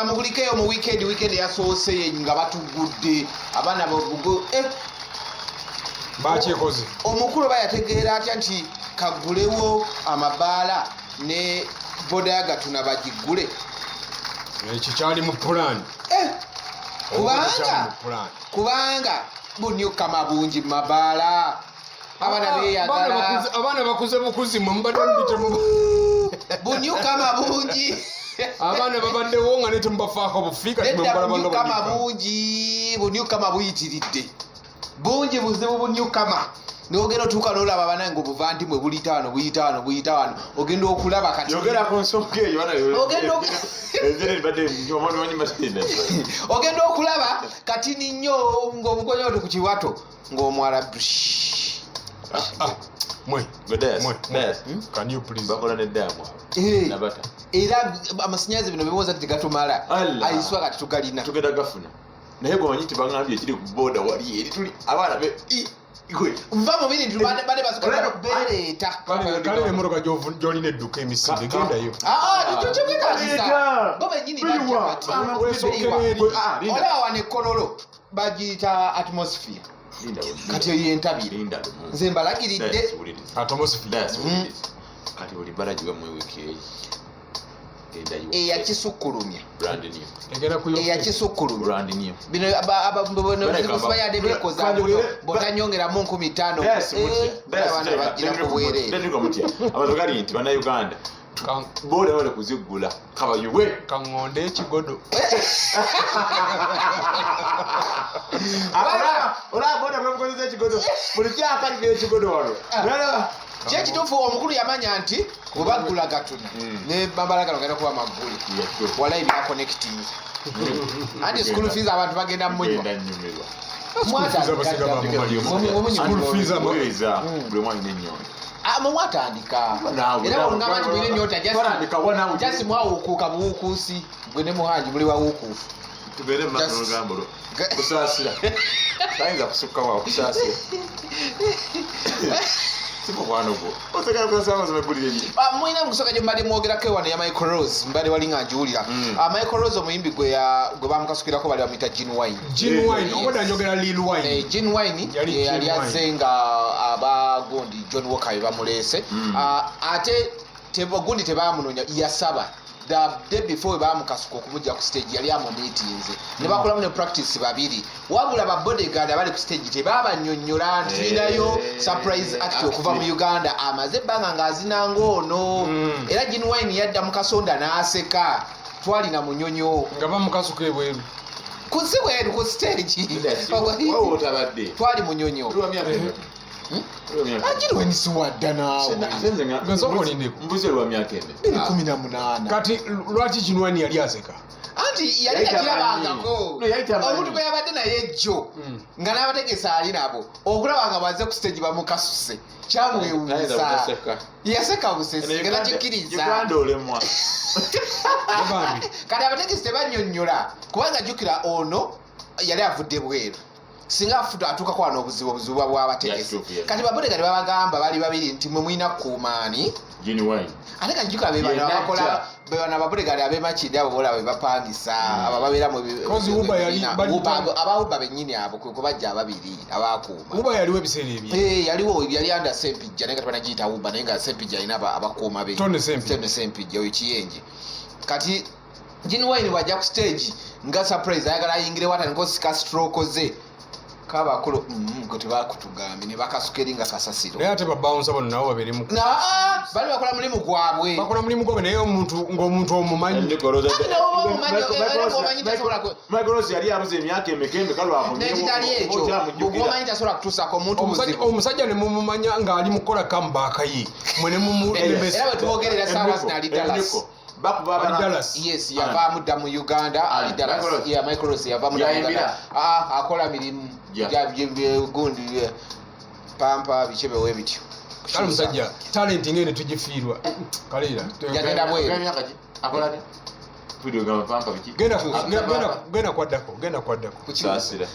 Mugulikeyo mu weekend. Weekend yasoose nga batugudde abaana bagugo. Bakyekoze. Omukulu oba yategeera atya nti kagulewo amabaala ne boda ya Gatuna bagiggule? Ekyo kyali mu pulaani. Kubanga kubanga bunyukama bungi mu mabaala, abaana beyagala. Abaana bakuze bukuzi, mwe mubadde mubitemu. Bunyukama bungi. Abaana babaddewo nga ne temubafaako bufi, kati mwe Nedda. mubalaba nga Bunyukama banyukama. bungi, bunyukama buyitiridde bungi, buzibu bunyukama. Nogenda otuuka nolaba banange obuvandimwe buliyita wano, buyita wano, buyita wano, ogenda okulaba kati Yogera ku nsonga eyo. Ogenda okulaba katini nnyo ng'omugonyo oti ku kiwato ng'omwala. Ah, mwe mwe, mwe. Can you please? Bakola neddamu. Nabata. Era amasannyalaze bino biwoza nti tegatumala. Allah. Aiswa kati tugalina. Tugenda gafuna, naye gwemanyi nti baŋambye ekiri ku boda wali eri tuli abaana be gwe. Nva mu biri nti bane basuka bereeta. Kale emmotoka gy'olina edduka emisinde, gendayo. Kyekyekwekakisa. Baleeta. Bo bennyini bajja Biriwa. kati. Wesookera eri. Ah, linda. Olaba wano ekkololo bagiyita atmosphere. Linda, Kati eyo yentabire. Linda lumu. Nze mbalagiridde. Dayas, wuliriza. Atmosphere. Dayas, wuliriza. Kati buli bbala giwemu ewiiki eyi gendayo. Eyakisukkulumya. Brand new. Egenda ku Eyakisukkulumya. Brand new. Bino Baleka bano bekoza Kanjogere- botanyongeramu 5,000. Dayas, mutya. Dayas, Abaana bagira ku bwereere. Ndeka mutya. Abantu gali nti bannayuganda booda bale kuziggula kabayuwe. Kaŋŋonde ekigodo. Olaba boda bwemukozesa ekigodo, buli kyakaliga ekigodo wano. Nalaba. Kyekituufu, omukulu yamanya nti bwebaggula Gatuna ne mabala gano genda kuba maggule. Walayi byakonectinze anti school fees abantu bagenda munywa. Genda nyumirwa. School fees abasinga bamumalira. School fees Wuliriza, buli omu alina ennyonta. Mumwatandika. Naawe, Era naawe, bwongamba nti mulina ennyota, Twatandika wa naawe. just mwawukuuka buwukuusi, gwe ne muhangi muli wawukuufu. Tugende mu maaso n'olugambo lwo. Kusaasira tayinza kusukka waawo, kusaasira si mukwano gwo, osagala kusaasira amazima eggulire lye. Ah, mulina mukusooka gye mbadde mwogerako ewano ya Michael Rose, mbadde wali nga njiwulira. Ah, Michael Rose omuyimbi gwe bamukasukirako bali bamuyita Gin Wine. Gin Wine, obadde njogera Lil Wine. Gin Wine. Yali Gin Yali Wine. azze nga abagundi John Walker be bamuleese. Ah, ate gundi tebamunoonya, yasaba the day before we bamukasuka okumujja ku stage, yali amumiitinze ne bakolamu ne practice babiri, wabula ba bodyguard abali ku stage tebabanyonnyola nti tulinayo surprise act okuva mu Uganda amaze ebbanga ng'azina ng'ono. Era Gin Wine yadda mu kasonda n'aseka, twalina munyonyo. Nga bamukasuka ebweru. Ku si bweru, ku stage. Wawe otabadde. Twali munyonyo. Tuli wa myaka emeka? Tuli wa myaka Agiri wenisiwadda naawe. Ate nze nga- Nga nsooka olindeko. Mbuze lwa myaka emeka? 2018. Kati lwaki Kinwani yali aseka? Anti yali Yali takirabangako. tamanyi. No, yali tamanyi. Omuntu gwe yabadde naye ejjo nga n'abategesi ali nabo, okulaba nga baze ku stage bamukasuse, kyamwewuunyisa. Tayinza butaseka. Yaseka busesi nga takikkiriza. Uganda olemwa. Bambi. Kati abategesi tebanyonnyola, kubanga jjukira ono yali avudde bweru, singa atuukako wano obuzibu, obuzibu buba bw'abategesi. Yes, Kati babodegali babagamba bali babiri nti mwe mulina kukuumaani. Gin Wine. Ate kati jjukira be bano Ye, abakola, najja. be bano ababodegali ab'emakindi abo bola be bapangisa, abo ababeera mu Kozi Uber Uber, aba Uber bennyini abo kwe kubajja ababiri abakuuma. Uba yaliwo ebiseera ebyo. Eh, yaliwo, yali anda Sempijja, naye nga tebanagiyita Uber, naye nga Sempijja alina abakuuma be. Tony Sempijja. Tony Sempijja oyo kiyenje. Kati Gin Wine bwajja ku stage nga surprise, ayagala ayingirewo atandika osika stroke ze kabakulu gwe tebakutugambye ne bakasuka eri nga kasasiro. Naye ate babawunsa bano nabo babeeremu. Naa, bali bakola mulimu gwabwe. Bakola mulimu gwabwe, naye omuntu ng'omuntu omumanyi. Ate nawe oba omumanyi, era bw'omanyi tasobola Michael Rose yali abuze emyaka emeka emeka lwakomyewo. Nekitali ekyo, bw'omanyi tasobola kutuusako omuntu buzibu. Omusajja ne mumumanya ng'ali mu kukola comeback ye, mwe ne mumulemesa. Era bwe twogerera saawa zino ali Dallas. Bakuba Ali abana. Dallas. Yes, yavaamu dda mu Uganda, ali Ah, Dallas. Michael Rose. Yeah, Michael Rose yavaamu dda mu Yayimbira. Uganda. Ah, akola mirimu gundi pampa biki bewe bityo. Kale omusajja talent ngene tugifiirwa kaleera. Yagenda bweru. Emyaka ki? Akola atya? Video gamba pampa biki? Genda genda kwaddako, genda kwaddako. Kusaasira.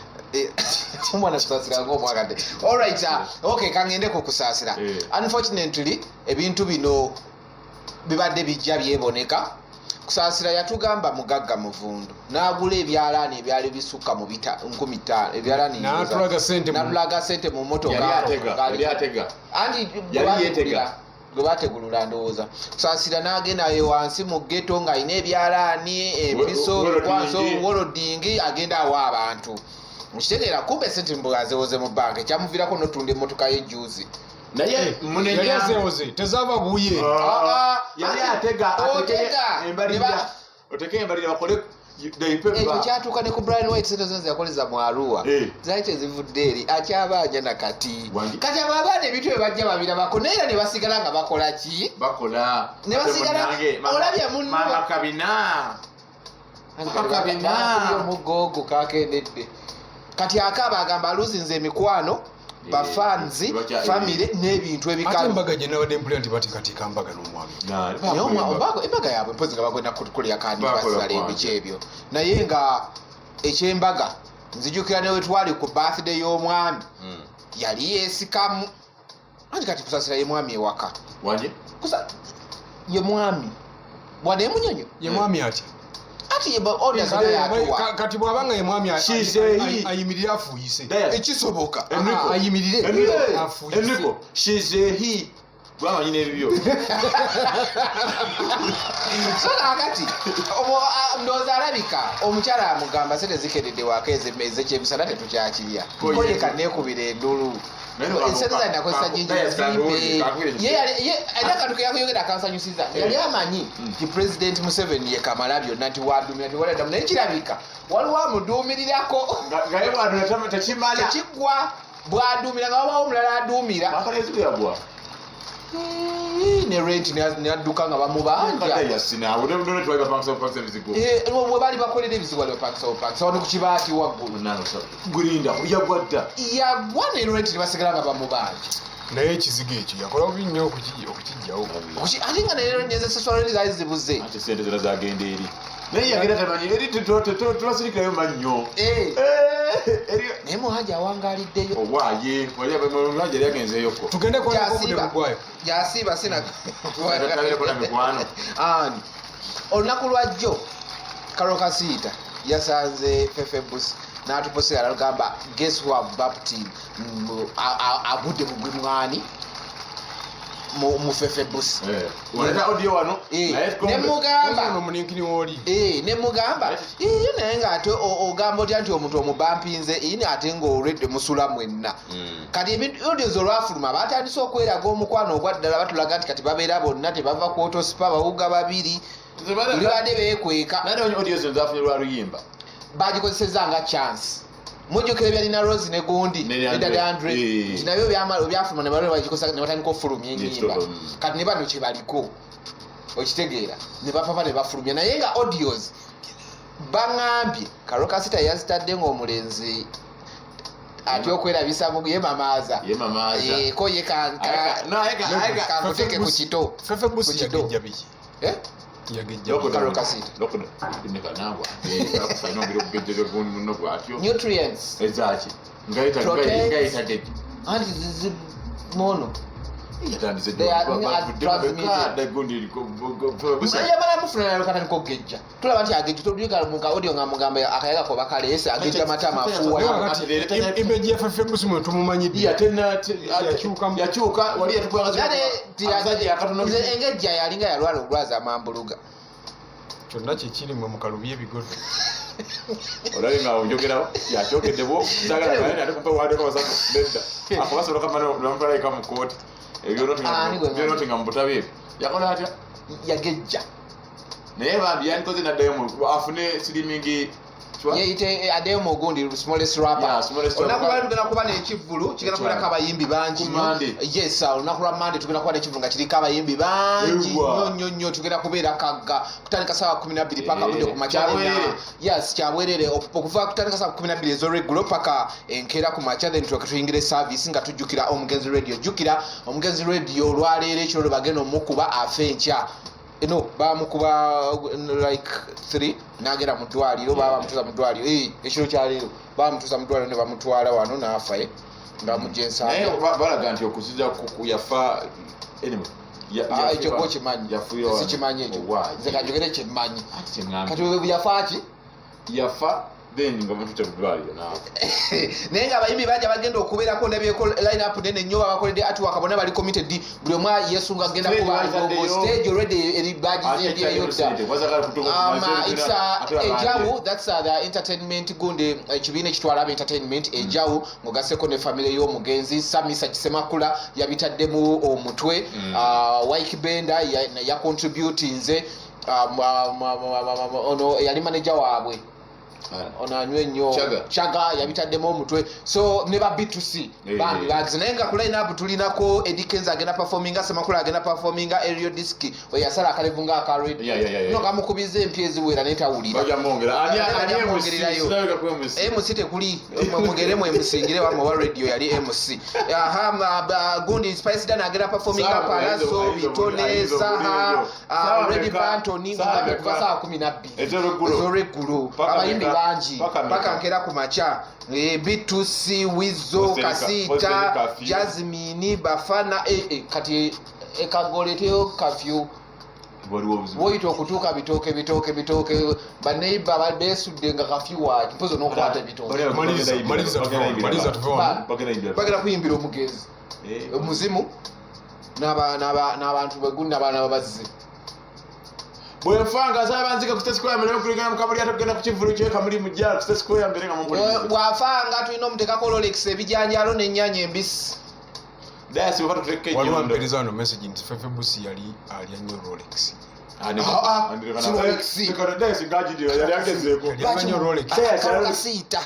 Omwana kusaasira ngaomwagadde. Alright, okay, kangendeko kusaasira. Unfortunately ebintu bino bibadde bijja byeboneka. Kusaasira yatugamba mugagga muvundu n'agula ebyalaani ebyali bisukka mu 5,000 ebyalaani. N'atulaga sente N'atulaga sente mu motoka. Yali atega, yali atega. Anti Yali yeetega. Gwe bategulula ndowooza Kusaasira n'agenda eyo wansi mu ghetto ng'alina ebyalaani, empiso, ebikwaso, welding, agenda awa abantu. Okitegeera, kumbe sente mbu azewoze mu banka, ekyamuviirako n'otunda emmotoka ye juzi. Naye Yali munenya. azeewoze, tezaava buye. Ah, Yali ah, atega, otega. atege embalirira. Oteke embalirira bakole they pay Ekyo back. kyatuuka ne ku Brian White. Sente zona zeyakoleza mu Arua zaali tezivudde eri, akyabanja nakati. Wangi. Kati abo abaana ebintu bye bajja babirabako, naye era ne basigala nga bakola ki? Bakola. Ne basigala- Ate munnange, olabye munno- mama kabina. Paka bina. Omuggo ogwo kakendedde. Kati akaaba agamba aluzinze emikwano, bafanzi, famire n'ebintu Ate ebikalu. embaga gye nabadde mpulira nti bateekateeka mbaga n'omwami. Naye embaga yaabwe mpozi nga bagenda kukulya kandi Bakola basala kwanja. ebiki ebyo. Naye nga ekyembaga, nzijukira ne wetwali ku birthday y'omwami, yali yeesikamu anti kati Kusasira ye mwami ewaka. Wanje. Ye mwami wane Munyonyo. Ye mwami atya? Ati ye order zonna yatuwa. Kati bw'abanga ye mwami She's a he. ayimirire afuuyise. Dayas. Ekisoboka. Enrico. Ayimirire Enrico. afuuyise. Enrico, she's a he. Bwamanyi n'ebibyo. So kakati ndowooza alabika omukyala amugamba sente zikeredde waka ezekyemisana tetukyakirya. Koye. Koye kaneekubira endulu. Naye no, Esente zalinakozesa nyingi. Dayas, Zimpe. kakubire. Ye alina akantu keyakuyogera akansanyusiza. Yali amanyi nti President Museveni ye kamala byonna, nti wadumira tiwaladdamu, naye kirabika waliwo amuduumirirako. Nga ye bwadula tekimala. Tekiggwa, bwadumira nga wabawo omulala aduumira. Akala ezibu yagwa. Ne rent nadduka nga bamubanja. Dayas naawe none twali bapangisa bupangisa ebizigo. Eh, we baali bakolera ebizibu, bali bapangisa bupangisa wano ku kibaati waggulu. Munnange, gulinda yagwa dda. Yagwa ne rent ne basigala nga bamubanja. Naye ekizigo ekyo yakola bubi nnyo okukijjawo. Ate nga nezesasula zaali zibuze. Ate sente zonna zagenda eri, naye yagenda tamanyi eri tubasirikirayo mannyo. Eh, Eri naye muhanja awangaliddeyo. Obwaye wali yali agenzeyoko. Tugende kwalako obudde Gyasiiba. bugwayo. Gyasiiba sina. Tatabireko na mikwano. Ani olunaku lwajjo Karole Kasiita yasanze Fefe Busi n'atuposera alagamba, "Guess who have bumped in?" Agudde bugwi mwani mu Fefe Busi. Waleta audio wano. Eh, naye ne mugamba ono omuninkini wooli. Eh, ne mugamba iyo, naye ngaate ogamba otya nti omuntu omubampinze ini ate ngaolwedde musula mwenna? Kati audios olwafuluma batandise okweraga omukwano ogwa ddala, batulaga nti kati babeera bonna, tebava ku Autospa, bawuga babiri, buli badde beekweka. Naye audio zino zafunye lwa luyimba. Bagikozeseza nga chance. Mujjukira ebyalina Rose ne gundi Ne ne Andre. Daddy Andre. Eh. Nti nabyo byafuluma ne balwa bagikozesa ne batandika okufulumya ennyimba. Yes, Kati ne bano kyebaliko, okitegeera, ne bapapa ne bafulumya, naye nga audios baŋambye Karole Kasita yazitadde ng'omulenzi atya okwerabisa mu ye mamaaza. Ye mamaaza. Eh, ko ye Ayeka- no, ayeka- kankuteke ku kito. Fefe Busi Ku kito. yagejja biki? Eh? Yagejja biki? Karole Kasita. Muno bwatyo. Nutrients. Ezaki? Proteins. Ngayitagejja. Anti mono They are transmitted. Yamala mufuna nayo katandika okugejja, tulaba nti agejja, tolika mu audio nga mugamba akayaga koba kaleese, agejja matama, afuuwa. Naye kakati image ya Fefe Busi mwe tumumanyidde. Yakyukamu. Yakyuka wali yatukwanga. Nze engejja yalinga yalwala obulwazi amambuluga. Kyonna kyekiri mwe mukalubye ebigodo. Olabe nga njogerawo yakyogedde bwo sagala ate kumpa wandeko basatu nedda akubasoloka namutwalaika mu kooti. Ani gwe ngamba? Ebyonotinga mu butabo ebyo yakola atya? Yagejja. Naye bambi yandikoze naddayo afune silimingi. Yeyite addeyo mu gundi Smallest Rapper. Yeah, Smallest Olunaku Rapper. lwali tugenda kuba n'ekivvulu kigenda kubeerako abayimbi bangi Ku nnyo. Monday. Yes, olunaku lwa Mande tugenda kuba n'ekivvulu nga kiriko abayimbi bangi Ewa. nnyo nnyo nnyo. Tugenda kubeera Kagga kutandika saawa 12 paka Eh, budde ku makya. kyabwerere. Yes, kyabwerere. Okuva kutandika saawa 12 ez'olweggulo paka enkeera ku makya, then tulyoke tuyingire service nga tujjukira omugenzi Radio. Jjukira omugenzi Radio olwaleero ekiro lwe bagenda omukuba, afe enkya. No bamukuba like 3 nagenda mu ddwaliro, baba bamutuusa mu ddwaliro. Eh, ekiro kyaleero bamutuusa mu ddwaliro ne bamutwala wano n'afa, eh, nga bamugja Naye Ensambya. balaga nti okuziza yafa, anyway, Ah, ekyo gwe okimanyi. Yafiira wano. Sikimanyi ekyo. Owaaye. Nze kanjogere kyemmanyi. Ati kyeŋŋambye. Kati we yafa ki? Yafa, then nga batutte mu ddwaliro naafa. Naye nga abayimbi bangi abagenda okubeerako, ndabyeko line up nene nnyo. Abakoledde artwork bonna bali committed, buli omu yesunga agenda Stage kuba bazaddeyo. stage already eri bagizimbyeyo dda. It's Ejawu, that's the entertainment gundi, ekibiina ekitwala aba entertainment Ejawu, ng'ogasseko ne famire y'omugenzi. Samisa Kisemakula yabitaddemu omutwe. Wyke Benda yacontributinze. Ono yali manager waabwe, ono anywa ennyo. Chaga. Chaga yabitaddemu omutwe. So ne ba B2C bambi bagize. Naye nga ku line up tulinako Eddy Kenzo agenda performinga, Semakula agenda performinga, Aerial Disc oyo yasala akalevu nga aka radio. Yeah. No kamukubiza empya eziwera naye tawulira. Bajamwongera. Bajamwongererayo. MC tekuli, mugere mu MC ngire wamwe wa radio yali MC. Aha, gundi Spice Dan agenda performinga, Sawa, Palaso, Bitone, ayinza Saha, obuulira. Sawa Ready meka? Bantoni. Sawa Mugambe meka? kuva saa 12 Ez'olweggulo. Ez'olweggulo. Paka Abayimbi meka? bangi. Paka meka? Paka nkera ku makya. B2C, Wizo, Postere Kasita, curfew. Jasmine, Bafana, kati ekagoleteyo kafyu. Waliwo obuzibu. Woyita okutuuka bitooke, bitooke, bitooke, baneiba besudde nga kafyu waaki, mpozi n'okwata ebitooke. Maliriza, maliriza tuve wano, maliriza tuve wano. Bagenda kuyimbira omugenzi, omuzimu n'abantu begundi n'abaana babazze. Bwenfanga asaba banzika ku State Square mbere kuligana mu kabuli, ate kugenda ku kivulu kye Kamuli mu jjala ku State Square mbere nga mumpuliriza. Bw'afanga tulina omuteekako Rolex, ebijanjaalo n'ennyaanya embisi. Dayasi bwe batuteeka Waliwo ennyondo. ampeereza wano message nti Fefe Busi yali alya nnyo Rolex. Ah, ah, si Rolex. Dayasi ngagidira yali agezeeko. Yali alya nnyo Rolex. Dayasi Kasiita.